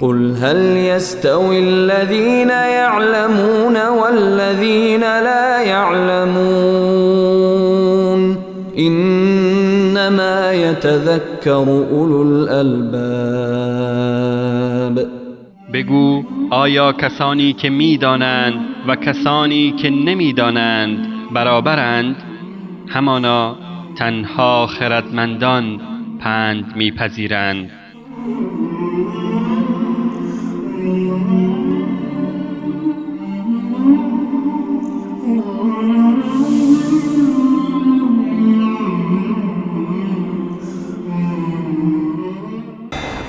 قل هل يستوي الذين يعلمون والذين لا يعلمون إنما يتذكر أولو الألباب. بگو آیا کسانی که میدانند و کسانی که نمیدانند برابرند؟ همانا تنها خردمندان پند میپذیرند.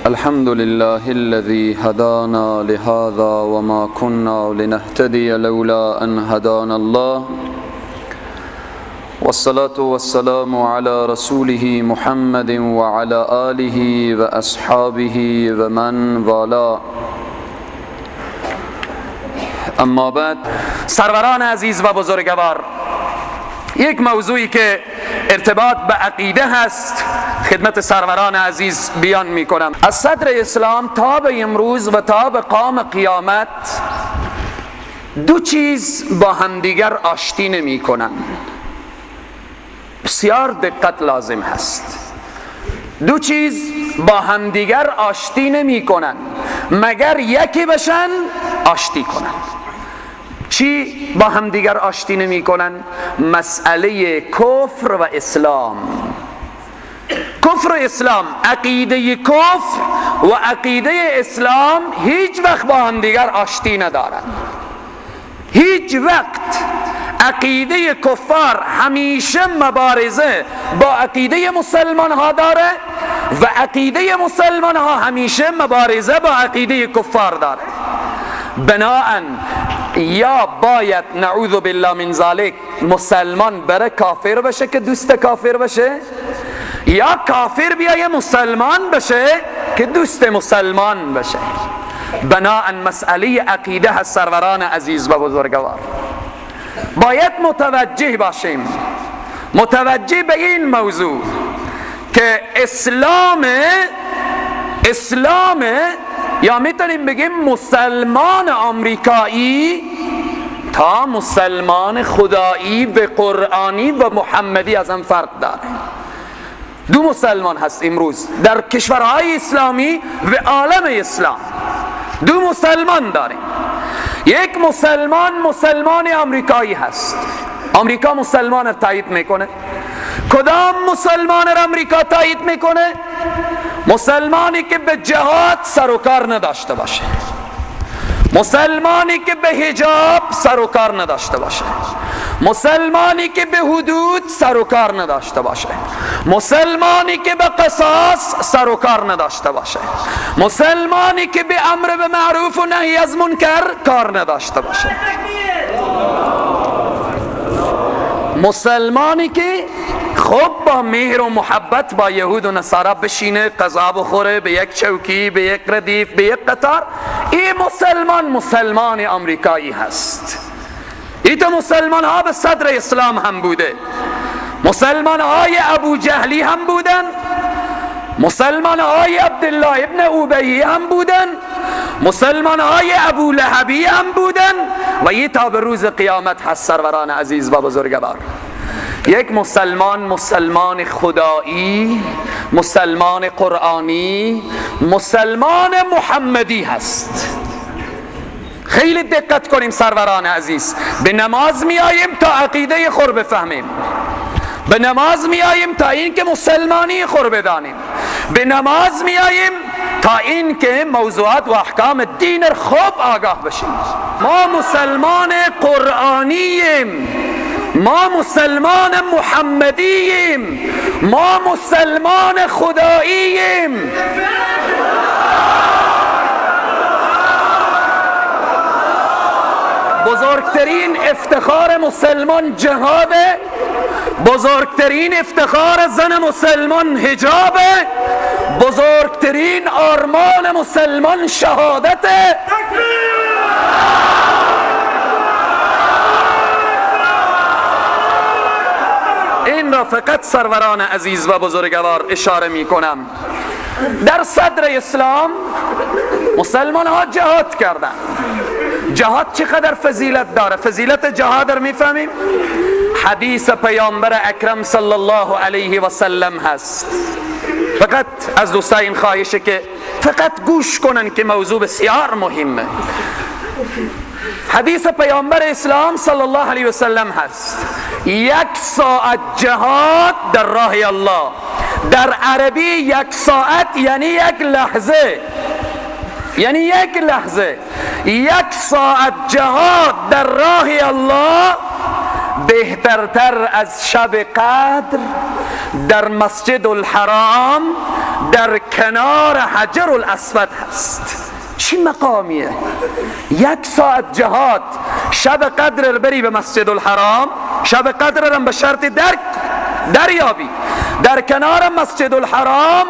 الحمد لله الذي هدانا لهذا وما كنا لنهتدي لولا أن هدانا الله، والصلاة والسلام على رسوله محمد وعلى آله وأصحابه ومن والاه. اما بعد، سروران عزیز و بزرگوار، یک موضوعی که ارتباط به عقیده هست خدمت سروران عزیز بیان میکنم. از صدر اسلام تا به امروز و تا به قام قیامت دو چیز با همدیگر آشتی نمی کنن. بسیار دقت لازم هست. دو چیز با همدیگر آشتی نمی کنن مگر یکی بشن آشتی کنن. چی با همدیگر آشتی نمی کنن؟ مسئله کفر و اسلام. کفر و اسلام، عقیده کفر و عقیده اسلام هیچ وقت با همدیگر آشتی ندارن. هیچ وقت. عقیده کفار همیشه مبارزه با عقیده مسلمان ها داره و عقیده مسلمان ها همیشه مبارزه با عقیده کفار داره. بناءً یا باید نعوذ بالله من ذالک مسلمان بره کافر بشه که دوست کافر بشه، یا کافر بیایه مسلمان بشه که دوست مسلمان بشه. بناءً مسئله عقیده هست. سروران عزیز و بزرگوار، باید متوجه باشیم، متوجه به این موضوع که اسلام یا میتونیم بگیم مسلمان آمریکایی تا مسلمان خدایی و قرآنی و محمدی از هم فرق داره. دو مسلمان هست امروز در کشورهای اسلامی و عالم اسلام، دو مسلمان داریم. یک مسلمان مسلمان آمریکایی هست، آمریکا مسلمان را تایید میکنه. کدام مسلمان را آمریکا تایید میکنه؟ مسلمانی که به جهاد سر و کار نداشته باشه، مسلمانی که به حجاب سر و کار نداشته باشه، مسلمانی که به حدود سر و کار نداشته باشه، مسلمانی که به قصاص سر و کار نداشته باشه، مسلمانی که به امر به معروف و نهی از منکر کار نداشته باشه، مسلمانی که خب با مهر و محبت با یهود و نصارا بشینه، غذا بخوره، به یک چوکی، به یک ردیف، به یک قطار. این مسلمان مسلمان آمریکایی هست. این مسلمان ها به صدر اسلام هم بوده، مسلمان های ابو جهلی هم بودن، مسلمان های عبدالله ابن ابی هم بودن، مسلمان های ابو لهبی هم بودن و یه تا به روز قیامت هست. سروران عزیز و بزرگوار، یک مسلمان مسلمان خدایی، مسلمان قرآنی، مسلمان محمدی هست. خیلی دقت کنیم سروران عزیز. به نماز می آییم تا عقیده خور بفهمیم، به نماز می آییم تا اینکه مسلمانی خور بدانیم، به نماز می آییم تا اینکه موضوعات و احکام دین خوب آگاه بشیم. ما مسلمان قرآنییم، ما مسلمان محمدییم، ما مسلمان خداییم. بزرگترین افتخار مسلمان جهاده، بزرگترین افتخار زن مسلمان حجابه، بزرگترین آرمان مسلمان شهادته. اولین را فقط سروران عزیز و بزرگوار اشاره می کنم. در صدر اسلام مسلمان ها جهاد کردن. جهاد چقدر فضیلت داره؟ فضیلت جهاد رو میفهمیم؟ حدیث پیامبر اکرم صلی الله علیه و سلم هست. فقط از دوستای این خواهشه که فقط گوش کنن که موضوع بسیار مهمه. حدیث پیامبر اسلام صلی الله علیه و سلم هست: یک ساعت جهاد در راه الله. در عربی یک ساعت یعنی یک لحظه، یعنی یک لحظه. یک ساعت جهاد در راه الله بهترتر از شب قدر در مسجد الحرام در کنار حجر الاسود هست. چی مقامیه؟ یک ساعت جهاد، شب قدر بری به مسجد الحرام، شب قدر رو به شرط درک دریابی، در کنار مسجد الحرام،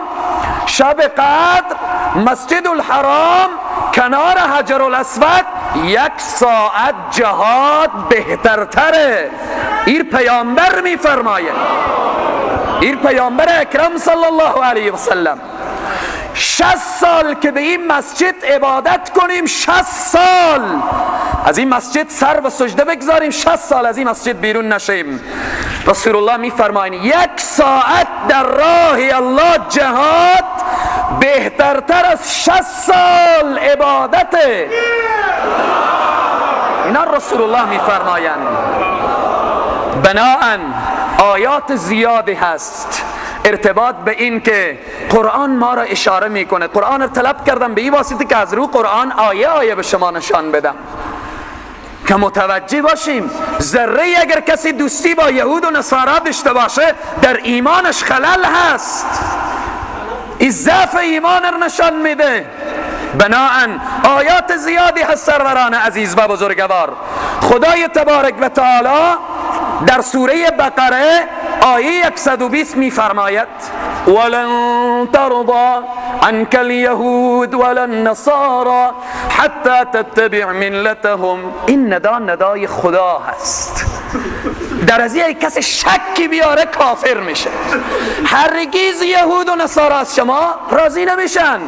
شب قدر مسجد الحرام کنار حجر الاسود، یک ساعت جهاد بهترتره. این پیامبر میفرمایه، این پیامبر اکرم صلی الله علیه وسلم. 60 سال که به این مسجد عبادت کنیم، 60 سال از این مسجد سر و سجده بگذاریم، 60 سال از این مسجد بیرون نشیم. رسول الله میفرمایند یک ساعت در راه الله جهاد بهترتر از 60 سال عبادته. اینا رسول الله میفرمایند. بناءً آیات زیادی هست ارتباط به این که قرآن ما را اشاره میکنه. قرآن را طلب کردم به این واسطه که از رو قرآن آیه آیه به شما نشان بدم که متوجه باشیم. ذره اگر کسی دوستی با یهود و نصارا داشته باشه در ایمانش خلل هست، این ضعف ایمان را نشان میده. بناءً آیات زیادی هست سروران عزیز و بزرگوار. خدای تبارک و تعالی در سوره بقره آیه 120 میفرماید: ولن ترضى عنك اليهود ولا النصارى حتى تتبع ملتهم. این ندا ندای خدا هست. در از یک کسی شکی بیاره کافر میشه. هرگز یهود و نصارا از شما راضی نمیشن،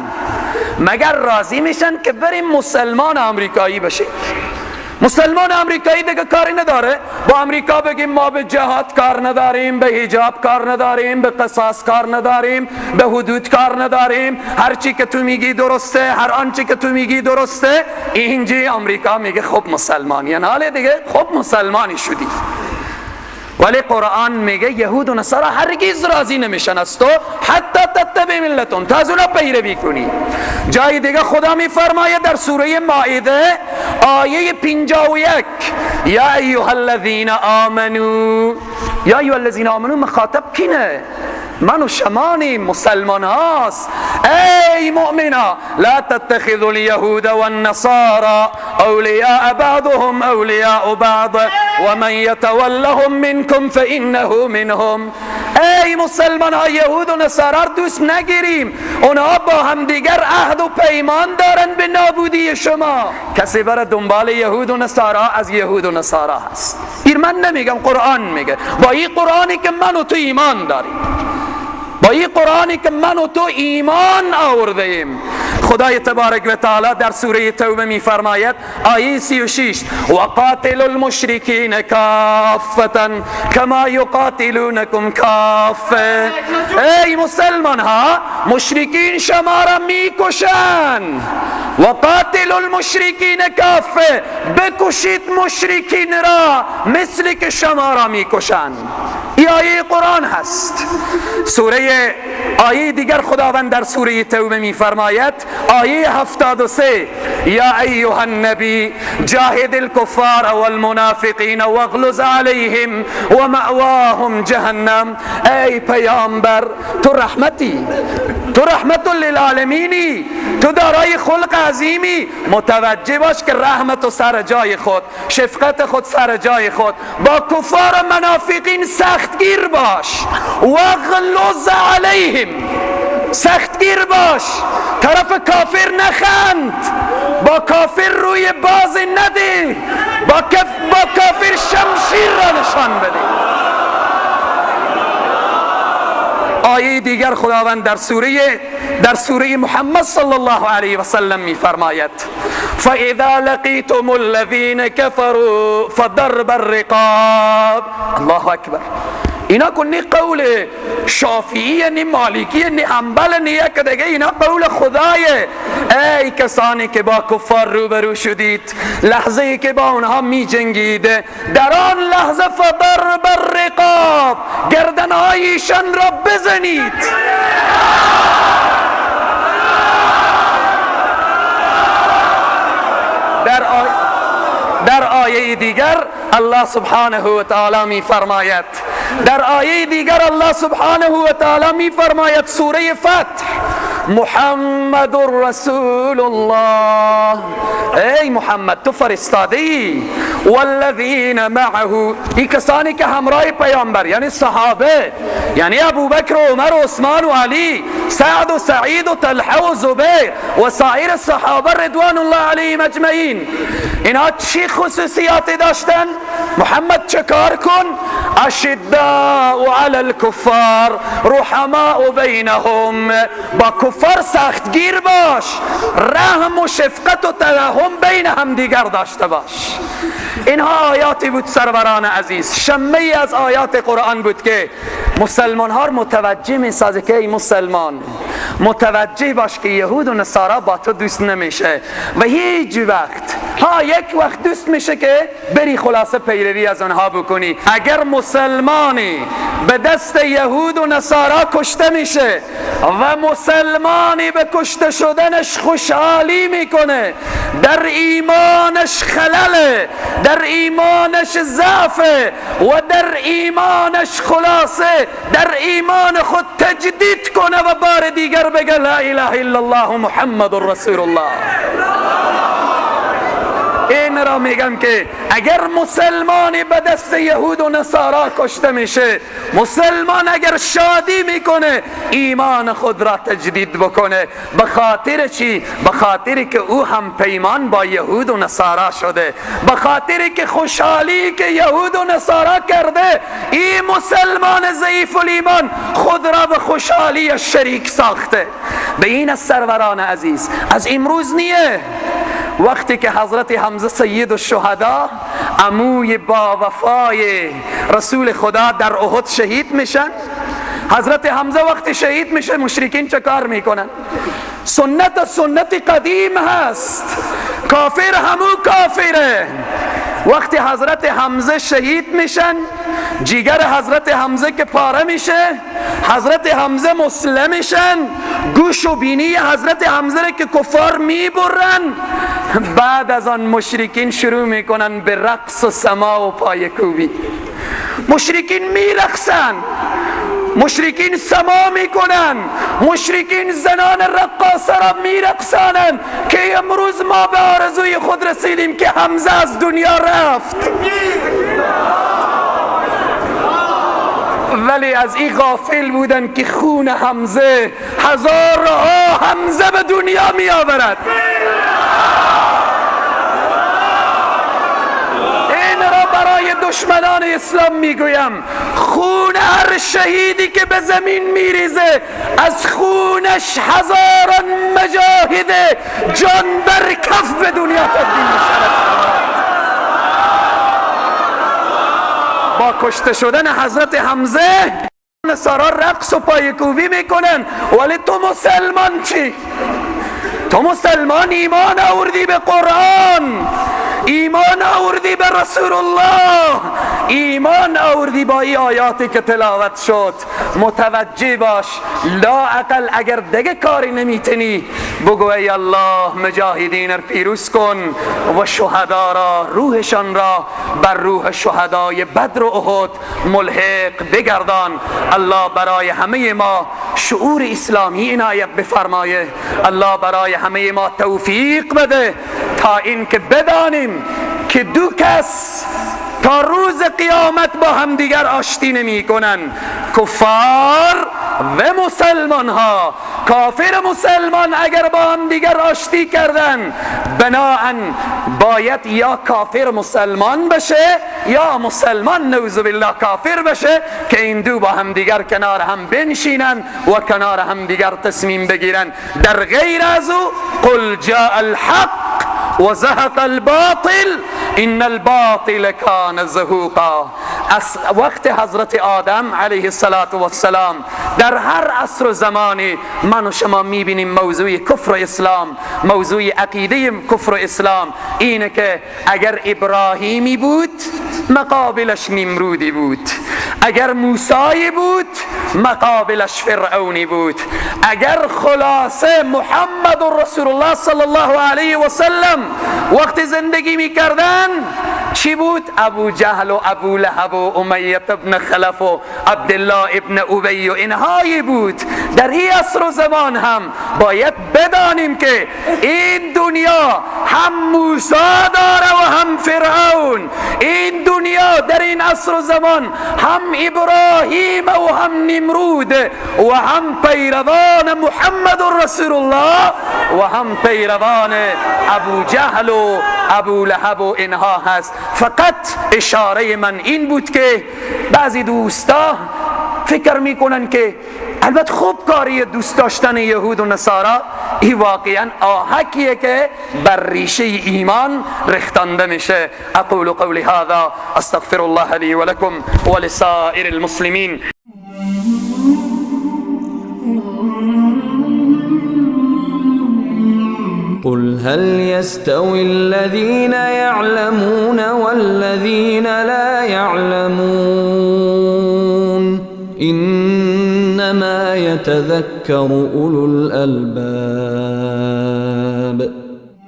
مگر راضی میشن که بریم مسلمان آمریکایی بشیم. مسلمان امریکایی دیگه کاری نداره، با امریکا بگیم ما به جهاد کار نداریم، به حجاب کار نداریم، به قصاص کار نداریم، به حدود کار نداریم، هر چی که تو میگی درسته، هر آنچه که تو میگی درسته. اینجی امریکا میگه خب مسلمانی، یعنی حالا دیگه خب مسلمانی شدی. ولی قرآن میگه یهود و نصارا هرگز راضی نمیشن از تو حتی تتبع ملتهم، تا از اونا پیروی کنی. جای دیگه خدا میفرمایه در سوره مائده آیه 51: یا ایها الذین آمنو. یا ایها الذین آمنو مخاطب کینه؟ من و شمانی مسلمان هاست. ای مؤمنا لا تتخذوا اليهود والنصارى اولیاء بعضهم اولیاء بعض ومن يتولهم منكم فانه منهم. ای مسلمان ها، یهود و نصارا دوست نگیریم، اونها با هم دیگر عهد و پیمان دارن به نابودی شما. کسی بره دنبال یهود و نصارا از یهود و نصارا هست. این من نمیگم، قرآن میگه. با این قرآنی که من و تو ایمان داریم، با این قرآنی که من و تو ایمان آورده ایم. خدای تبارک و تعالی در سوره توبه میفرماید آیه 36: وقاتلوا المشرکین کافة کما یقاتلونکم کافة. ای مسلمان ها، مشرکین شما را میکشن. وقاتلوا المشرکین کافة، بکشید مشرکین را مثل که شما را میکشن. این آیه قرآن هست. سوره آیه دیگر خداوند در سوره توبه میفرماید آیه 73: یا ایها النبی جاهد الکفار والمنافقین واغلظ علیهم ومأواهم جهنم. ای پیامبر، تو رحمتی، تو رحمت للعالمینی، تو دارای خلق عظیمی. متوجه باش که رحمت سر جای خود، شفقت خود سر جای خود، با کفار و منافقین سختگیر باش. واغلظ علیهم، سختگیر باش، طرف کافر نخند، با کافر روی باز نده، با کافر شمشیر را نشان بده. آیه دیگر خداوند در سوره محمد صلی الله علیه و سلم می فرماید فاذا لقیتم الذین كفروا فضرب الرقاب. الله اکبر. اینا کنی قول شافعی نی مالکی نی حنبل نی یک دیگه، اینا قول خدایه. ای کسانی که با کفار روبرو شدید، لحظه ای که با اونها می جنگید، در آن لحظه فضرب الرقاب، گردنهایشان را بزنید. در آیه دیگر الله سبحانه و تعالی می فرماید، در آیه دیگر الله سبحانه و تعالی می فرماید سوره فتح، محمد رسول الله، ای محمد تو فرستاده ای، والذین معه، ای کسانی که همراه پیامبر، یعنی صحابه، یعنی ابوبکر و عمر و عثمان و علی، سعد و سعید و طلحه و زبیر و سایر صحابه رضوان الله علیهم اجمعین، اینها چی خصوصیاتی داشتن؟ محمد چه کار کن؟ اشداء علی الکفار رحماء بینهم، با کفار سختگیر باش، رحم و شفقت و ترحم بین هم دیگر داشته باش. اینها آیاتی بود سروران عزیز، شمه ای از آیات قرآن بود که مسلمان ها متوجه می سازه که ای مسلمان متوجه باش که یهود و نصارا با تو دوست نمیشه و هیچ وقت، ها یک وقت دوست میشه که بری خلاصه پیروی از آنها بکنی. اگر مسلمانی به دست یهود و نصارا کشته میشه و مسلمانی به کشته شدنش خوشحالی میکنه، در ایمانش خلله، در ایمانش ضعفه و در ایمانش خلاصه، در ایمان خود تجدید کنه و بار دیگر بگه لا اله الا الله محمد رسول الله. این را میگم که اگر مسلمانی به دست یهود و نصارا کشته میشه، مسلمان اگر شادی میکنه ایمان خود را تجدید بکنه. به خاطر چی؟ به خاطر که او هم پیمان با یهود و نصارا شده، به خاطر که خوشحالی که یهود و نصارا کرده، این مسلمان ضعیف الایمان خود را به خوشحالی شریک ساخته. به این از سروران عزیز، از امروز نیه. وقتی که حضرت حمزه سید الشهدا، عموی با وفای رسول خدا، در احد شهید میشن، حضرت حمزه وقتی شهید میشه مشرکین چه کار میکنن؟ سنت قدیم هست، کافر همو کافره. وقتی حضرت حمزه شهید میشن، جیگر حضرت حمزه که پاره میشه، حضرت حمزه مسلم میشن، گوش و بینی حضرت حمزه که کفار میبرن. بعد از آن مشرکین شروع میکنن به رقص و سما و پایکوبی. مشرکین میرقصن، مشرکین سما میکنن، مشرکین زنان رقاصه را میرقصانند که امروز ما به آرزوی خود رسیدیم که حمزه از دنیا رفت. ولی از این غافل بودن که خون حمزه هزارها حمزه به دنیا می آورد. این را برای دشمنان اسلام میگویم، خون هر شهیدی که به زمین میریزه از خونش هزاران مجاهد جان بر کف به دنیا تبدیل میشود. با کشته شدن حضرت حمزه نصارا رقص و پایکوبی میکنن، ولی تو مسلمان چی؟ تو مسلمان ایمان آوردی به قرآن، ایمان آوردی به رسول الله، ایمان آوردی با این آیاتی که تلاوت شد. متوجه باش، لا اقل اگر دیگه کاری نمیتونی بگو ای الله مجاهدین را پیروز کن و شهدا را، روحشان را بر روح شهدای بدر و احد ملحق بگردان. الله برای همه ما شعور اسلامی عنایت بفرمایه. الله برای همه ما توفیق بده تا اینکه بدانیم که دو کس تا روز قیامت با همدیگر آشتی نمی کنن، کفار و مسلمان ها. کافر مسلمان اگر با هم دیگر آشتی کردن، بناهن باید یا کافر مسلمان بشه یا مسلمان نعوذ بالله کافر بشه، که این دو با هم دیگر کنار هم بنشینن و کنار هم دیگر تصمیم بگیرن. در غیر از او قل جاء الحق و زهق الباطل ان الباطل کان زهوقا. از وقت حضرت آدم علیه السلام در هر عصر و زمانی من و شما میبینیم موضوع کفر و اسلام، موضوع عقیده کفر و اسلام اینه که اگر ابراهیمی بود مقابلش نمرودی بود، اگر موسی بود مقابلش فرعونی بود، اگر خلاصه محمد رسول الله صلی الله علیه و سلم وقت زندگی میکردن چی بود؟ ابو جهل و ابو لهب و امیه ابن خلف و عبدالله ابن ابی و اینهایی بود. در این عصر و زمان هم باید بدانیم که این دنیا هم موسی داره و هم فرعون، این دنیا در این عصر و زمان هم ابراهیم و هم نمرود و هم پیروان محمد رسول الله و هم پیروان ابو جهل و ابو لهب و اینها هست. فقط اشاره من این بود که بعضی دوستا فکر میکنن که البته خوب کاری دوست داشتن یهود و نصارا، این واقعا آهکیه که بر ریشه ایمان رختانده میشه. اقول قولی هذا استغفر الله لی ولکم ولسائر المسلمین. قل هل يستوي الذين يعلمون والذين لا يعلمون إنما يتذكر أولو الألباب.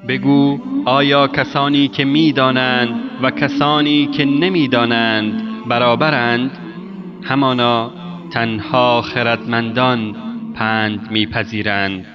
بگو آیا کسانی که میدانند و کسانی که نمیدانند برابرند؟ همانا تنها خردمندان پند میپذیرند.